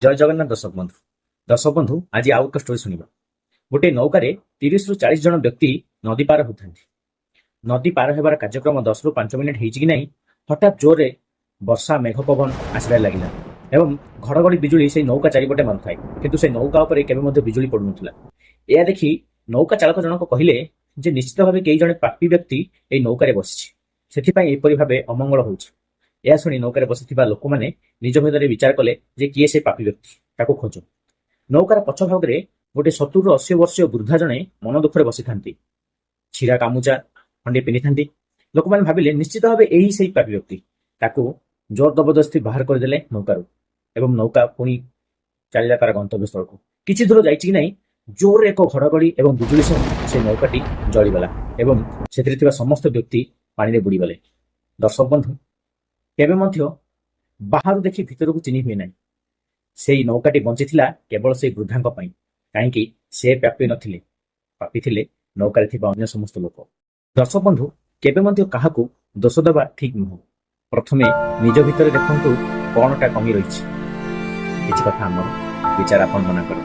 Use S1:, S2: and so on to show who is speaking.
S1: ଜୟ ଜଗନ୍ନାଥ ଦର୍ଶକ ବନ୍ଧୁ। ଦର୍ଶକ ବନ୍ଧୁ, ଆଜି ଆଉ ଏକ ଷ୍ଟୋରି ଶୁଣିବା। ଗୋଟିଏ ନୌକାରେ 30ରୁ 40 ଜଣ ବ୍ୟକ୍ତି ନଦୀ ପାର ହେଉଥାନ୍ତି। ନଦୀ ପାର ହେବାର କାର୍ଯ୍ୟକ୍ରମ 10ରୁ 5 ମିନିଟ୍ ହେଇଛି କି ନାହିଁ, ହଠାତ୍ ଜୋରରେ ବର୍ଷା, ମେଘ ପବନ ଆସିବାରେ ଲାଗିଲା ଏବଂ ଘଡ଼ଘଡ଼ି ବିଜୁଳି ସେଇ ନୌକା ଚାରିପଟେ ମାରୁଥାଏ, କିନ୍ତୁ ସେ ନୌକା ଉପରେ କେବେ ମଧ୍ୟ ବିଜୁଳି ପଡୁନଥିଲା। ଏହା ଦେଖି ନୌକା ଚାଳକ ଜଣକ କହିଲେ ଯେ ନିଶ୍ଚିତ ଭାବେ କେହି ଜଣେ ପାପୀ ବ୍ୟକ୍ତି ଏଇ ନୌକାରେ ବସିଛି, ସେଥିପାଇଁ ଏପରି ଭାବେ ଅମଙ୍ଗଳ ହେଉଛି। ଏହା ଶୁଣି ନୌକାରେ ବସିଥିବା ଲୋକମାନେ ନିଜ ଭିତରେ ବିଚାର କଲେ ଯେ କିଏ ସେ ପାପୀ ବ୍ୟକ୍ତି, ତାକୁ ଖୋଜ। ନୌକାର ପଛ ଭାଗରେ ଗୋଟେ 70ରୁ 80 ବର୍ଷୀୟ ବୃଦ୍ଧା ଜଣେ ମନ ଦୁଃଖରେ ବସିଥାନ୍ତି। ଛିଡ଼ା ଗାମୁଛା ଖଣ୍ଡିଏ ପିନ୍ଧିଥାନ୍ତି। ଲୋକମାନେ ଭାବିଲେ, ନିଶ୍ଚିତ ଭାବେ ଏହି ସେଇ ପାପୀ ବ୍ୟକ୍ତି। ତାକୁ ଜୋର ଜବରଦସ୍ତି ବାହାର କରିଦେଲେ ନୌକାରୁ ଏବଂ ନୌକା ପୁଣି ଚାଲିଲା ତାର ଗନ୍ତବ୍ୟସ୍ଥଳକୁ। କିଛି ଦୂର ଯାଇଛି କି ନାହିଁ, ଜୋରରେ ଏକ ଘଡ଼ଘଡ଼ି ଏବଂ ବିଜୁଳି ସହ ସେ ନୌକାଟି ଜଳିଗଲା ଏବଂ ସେଥିରେ ଥିବା ସମସ୍ତ ବ୍ୟକ୍ତି ପାଣିରେ ବୁଡ଼ିଗଲେ। ଦର୍ଶକ ବନ୍ଧୁ, କେବେ ମଧ୍ୟ ବାହାରୁ ଦେଖି ଭିତରକୁ ଚିହ୍ନି ହୁଏ ନାହିଁ। ସେଇ ନୌକାଟି ବଞ୍ଚିଥିଲା କେବଳ ସେଇ ବୃଦ୍ଧାଙ୍କ ପାଇଁ, କାହିଁକି ସେ ପାପୀ ନଥିଲେ। ପାପୀ ଥିଲେ ନୌକାରେ ଥିବା ଅନ୍ୟ ସମସ୍ତ ଲୋକ। ଦର୍ଶକ ବନ୍ଧୁ, କେବେ ମଧ୍ୟ କାହାକୁ ଦୋଷ ଦେବା ଠିକ ନୁହଁ। ପ୍ରଥମେ ନିଜ ଭିତରେ ଦେଖନ୍ତୁ କଣଟା କମି ରହିଛି। କିଛି କଥା ଆମର ବିଚାର ଆପଣ ମନା କର।